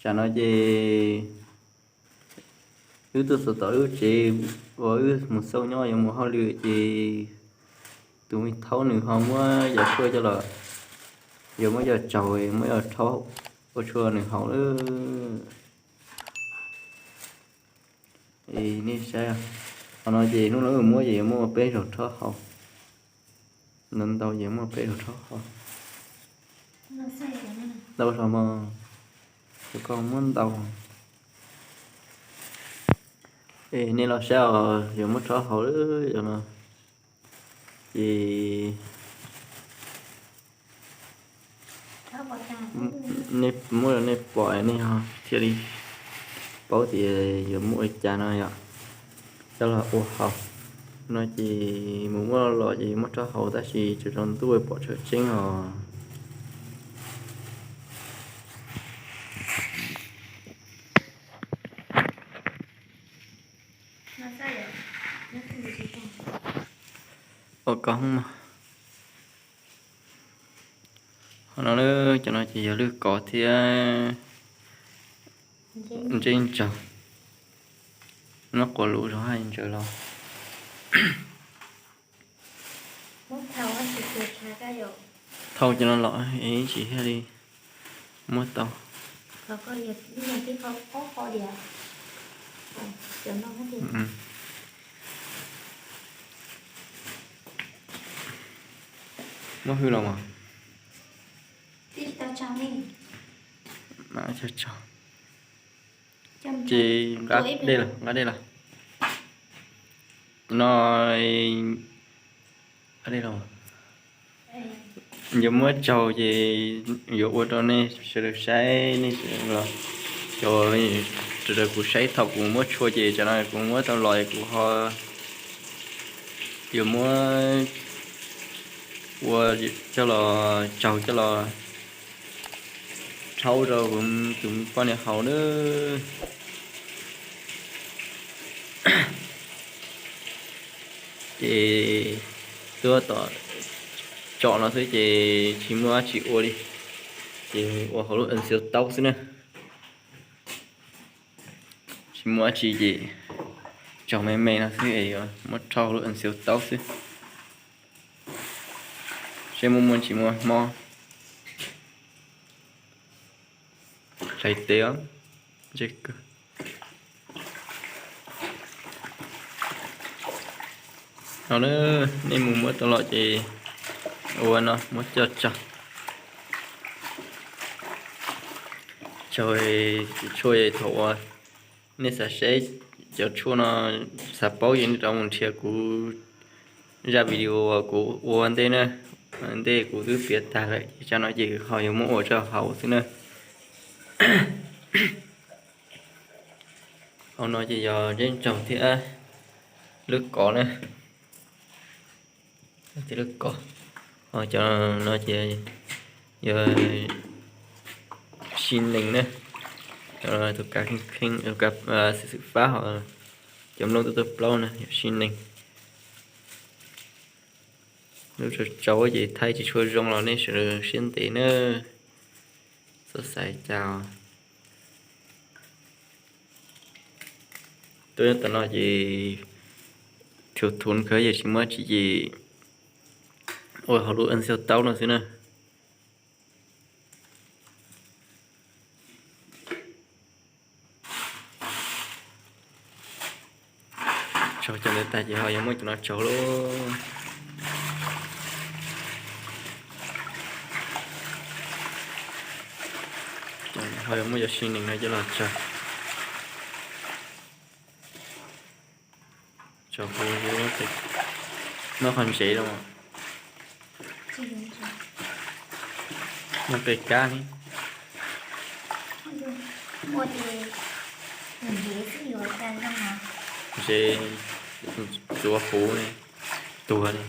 Tsam no ces wb tuaj txog tom wb tsev uas wb mus xauj nyob yuav mus hauj lwm ces tus me thaub nws ho muab cov tshuaj coj los, yuav muab coj tsaug, muab coj rhaub ua tshuaj nws haus lawm. Nej saib, qhov no ces hnub no wb muab ces yuav muab ua peb zaug rhaub haus. Ntau ntau ces muab peb zaug rhaub haus. Ntau zog mas, koj muab ntau. Es nej los saib os, yuav muab rhaub haus lawm no. Ces nej muab rau nej pom nej ho thiaj li paub tias yuav muab ua cas no yom. Coj los ua haus no ces mus muab los ces muab rhaub haus tab sis tsaus ntuj pom tshawm tseeb os. Ua koob mas. Qhov no, cov no ces yog lwj kos thiab ntseb ntsaug. Noj quav luv zog hais ntsaws los. Thau cov no los ib tsis thiaj li muab tau. Muab hwj los mas. Ces nqa dej los, nqa dej los. No, nqa dej los. Yuav muab tsaug ces yuav ua rau nej sawv daws saib, nej sawv daws los, cov sawv daws kuv saib thaum kuv muab tshuaj ces tsam no kuv muab tau los kuv ho yuav muab ua coj los tsaug coj los rhaub rau kuv tus poj niam haus nawb. Ces tuaj tom tsom no xwb ces tsis muaj dab tsi ua li, ces ua hauv lub xev taub xwb na. Tsis muaj dab tsi ces tsaug me me no xwb es yuav muab rhaub hauv lub xev taub xwb. Seb muaj muaj tsis muaj hmob. Hlais tes os. No na, nej mus muab tau los ces ua no muab coj tsaug. Tsaug, tshuaj thaum uas nej xav saib cov tshuaj no, xav paub ces nej rov mus nrhiav kuv zaj video uas kuv ua ua ntej na. Ua ntej kuv twb piav tag lawm ces tsam no ces ho yuav muab ua rau hauv xwb na. Hauv no ces yog ntseb ntsaug thiab lwj kos na. Thiab lwj kos. Ho cov no ces yog sinees na. Tus kav kheej, tus kav xwm xwm fab ho cov nplooj tuaj tuaj plaub na yog sinees. Lub tsau tsau ces thaij tsis tshua zoo los nej sawv daws siab ntev na. Txhob xav cas. Tuaj nyob tom no ces thuv thuv kawg, yog tsis muaj dab tsi ces ua hauv lub xev taub no xwb na. Tsaug cov ntawd tag ces ho yuav muab cov no tsaug lauj. Ho yuav muab cov sinees no coj los tsaug. Tsaug, muab qhov ntsev los, muab qe kab li. Ntsev, txuav huv li, tuag li.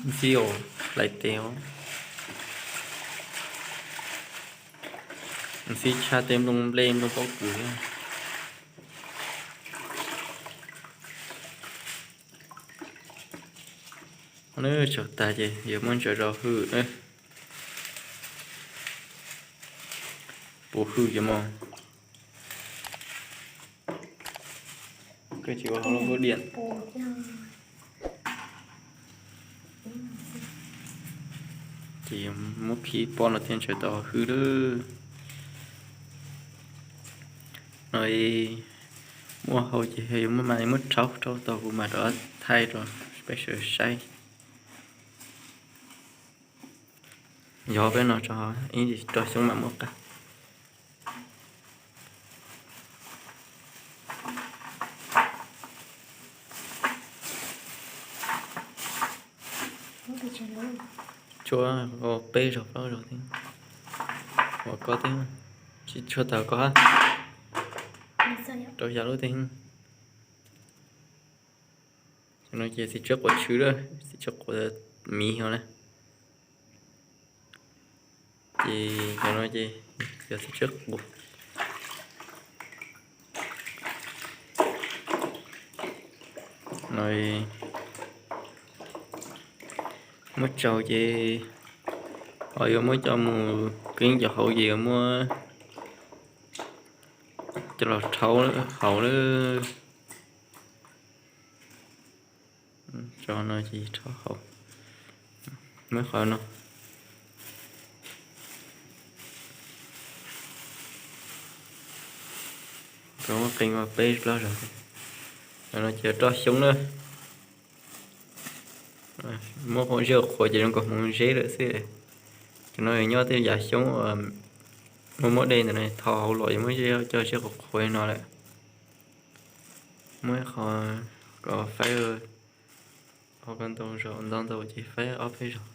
Ntxim os, hlais tes os. Ntxim tshaj tej nplooj nplej nplooj pob kws. Nws tsaus tag ces yuav muab ntsaws rau hwj na. Puv hwj ces mus, koj tsis ua hauv lub hub diam. Ces muab khi pob no thiaj ntsaws tau hwj lawm. No muab hauv ces yuav muab mas muab rhaub rau tau kuv mam rov thaij rau peb sawv saib. Yog peb no tso, ib rau xyoob mam muab qab. Tshuab peb zaug plaub zaug thiab, ua koj thiab, tsis tshuab tag koj hab, rau xya lub thiab. No ces txiv tshiab quav tshwv lawm, txiv tshiab quav miv no na. Ces cov no ces yog txiv tshiab quav. No muab tsau ces ho yuav muab coj mus keeb cov hauv ces yuav muab coj los rhaub hauv lawm. Tso no ces rhaub hauv, muab qhov no, muab qee ua peb plaub zaug. Cov no ces roj xyoob na. Muab zeb qhuav ces zoo nkaus hmoov zeb lawm xwb. Cov no nyob tej yav xyoob uas muaj muaj dej ntawd, thau hauv los yuav muab zeb coj zeb qhuav qhuav no lawm. Muab qhov kom faib, qhov ko ntau zaus ntau ntau ces faib ob peb zaus.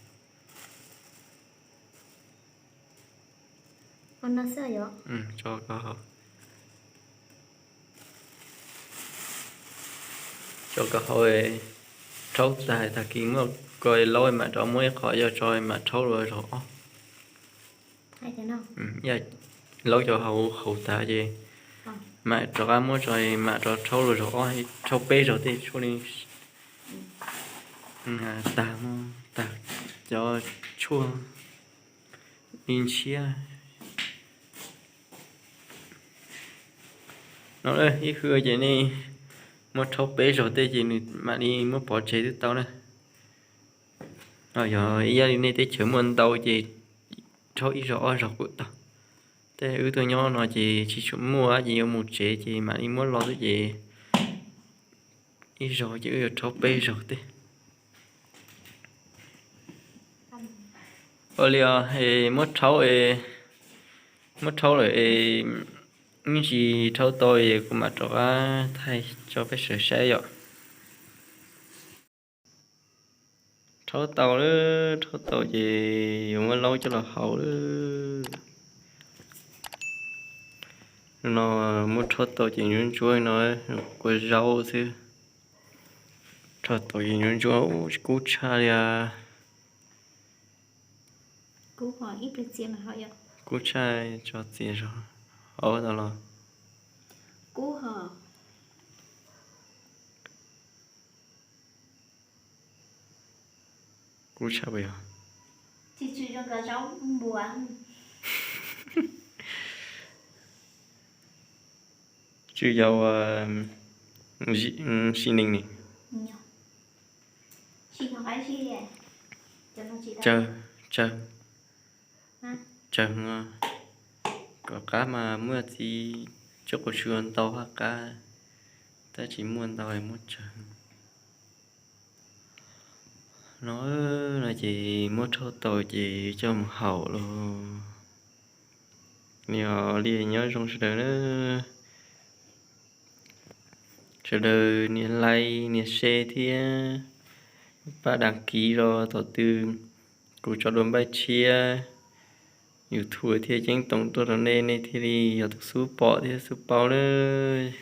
Tso ko hauv, tso ko hauv, rhaub tag tag kis muab ko laub mam rov muab ib qho coj tso mam rhaub dua zaum ob. Laub cov hauv hauv tag ces mam rov qab muab tso mam rov rhaub dua zaum ob, rhaub peb zaug tej tshuaj li tag, tag cov tshuaj li ntshiab. No ib hwj ces nej muab rhaub peb zaug tej ces nws mam li muab pov tseg twb tau na. Yog ib yam li nej teb chaws muaj ntau ces rhaub ib zaug ob zaug kuj tau. Tej wb tuaj nyob no ces tsis tshua muaj ces yuav mus tsev ces mam li muab los xwb ces ib zaug ces wb yuav rhaub peb zaug tej. Ua li os, muab rhaub, muab rhaub lawm es ib ntsis rhaub tau es kuv mam rov qab thaij tso peb sawv saib yom. Rhaub tau lawm, rhaub tau ces yuav muab laub coj los hau lawm. No muab rhaub tau ces ntsuab ntsuab no, kua zaub xwb. Rhaub tau ces ntsuab ntsuab, kub tshaj li. Kub tshaj, tso txiav zog hauv tau los. Kub tshaj puas yog? Tswj yau ua sib neeg ni. Tsawg, tsawg, tsawg, kom qab mas muaj txiv tsawg, quav tsw ntau haj qab, tab sis muaj ntau es muab tsawg. No, no ces muab rhaub tau ces coj mus haus los. Yog li nyob zoo sawv daws na. Sawv daws nias like nias share thiab pab đăng ký rau, thaum twg kuv tso dua npaj tshiab YouTube thiaj ceeb toom tuaj rau nej, nej thiaj li yog tus xub pom thiab xub paub nawb.